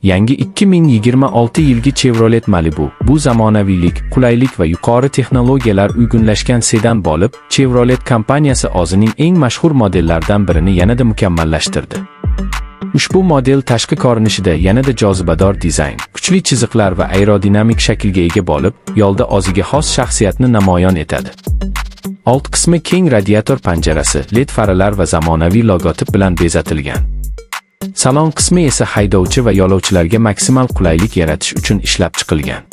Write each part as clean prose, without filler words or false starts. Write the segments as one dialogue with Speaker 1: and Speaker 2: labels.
Speaker 1: Yangi 2026 yilgi Chevrolet Malibu bu zamonaviylik, qulaylik va yuqori texnologiyalar uyg'unlashgan sedan bo'lib, Chevrolet kompaniyasi o'zining eng mashhur modellaridan birini yanada mukammallashtirdi. Ushbu model tashqi ko'rinishida yanada jozibador dizayn, kuchli chiziqlar va aerodinamik shaklga ega bo'lib, yo'lda o'ziga xos shaxsiyatni namoyon etadi. Old qismi keng radiator panjarasi, LED faralar va zamonaviy logotip bilan bezatilgan. Salon qismi esa haydovchi va yo'lovchilarga maksimal qulaylik yaratish uchun ishlab chiqilgan.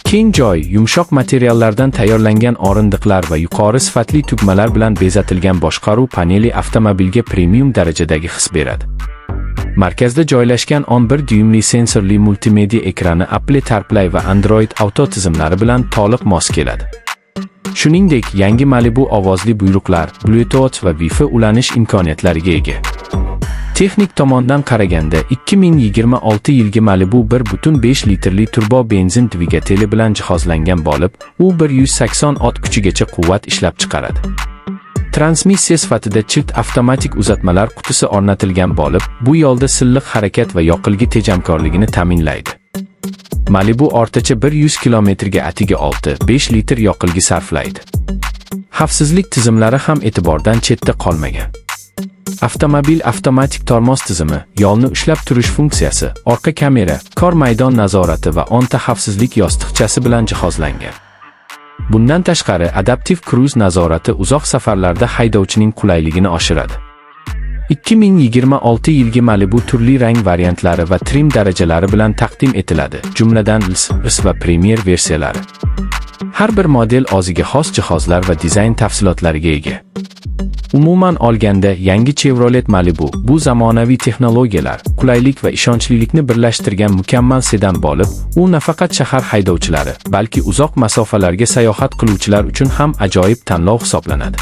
Speaker 1: Keng joy, yumshoq materiallardan tayyorlangan o'rindiqlar va yuqori sifatli tugmalar bilan bezatilgan boshqaruv paneli avtomobilga premium darajadagi his beradi. Markazda joylashgan 11 dyuymli sensorli multimedia ekrani Apple CarPlay va Android Auto tizimlari bilan to'liq mos keladi. Shuningdek, yangi Malibu ovozli buyruqlar, Bluetooth va Wi-Fi ulanish imkoniyatlariga ega. Texnik tomondan qaraganda, 2026 yilgi Malibu 1.5 litrli turbo benzin dvigateli bilan jihozlangan bo'lib, u 180 ot kuchigacha quvvat ishlab chiqaradi. Transmissiya sifatida CVT avtomatik uzatmalar qutisi o'rnatilgan bo'lib, bu yo'lda silliq harakat va yoqilgi tejamkorligini ta'minlaydi. Malibu o'rtacha 100 kilometrga atigi 6-5 litr yoqilgi sarflaydi. Xavfsizlik tizimlari ham e'tibordan chetda qolmagan. Avtomobil avtomatik tormoz tizimi, yo'lni ushlab turish funksiyasi, orqa kamera, kor maydon nazorati va o'nta xavfsizlik yostiqchasi bilan jihozlangan. Bundan tashqari, adaptiv kruiz nazorati uzoq safarlarda haydovchining qulayligini oshiradi. 2026 yilgi Malibu turli rang variantlari va trim darajalari bilan taqdim etiladi, jumladan LS, RS va Premier versiyalari. Har bir model o'ziga xos jihozlar va dizayn tafsilotlariga ega. Umuman olganda, yangi Chevrolet Malibu bu zamonaviy texnologiyalar, qulaylik va ishonchlilikni birlashtirgan mukammal sedan bo'lib, u nafaqat shahar haydovchilari, balki uzoq masofalarga sayohat qiluvchilar uchun ham ajoyib tanlov hisoblanadi.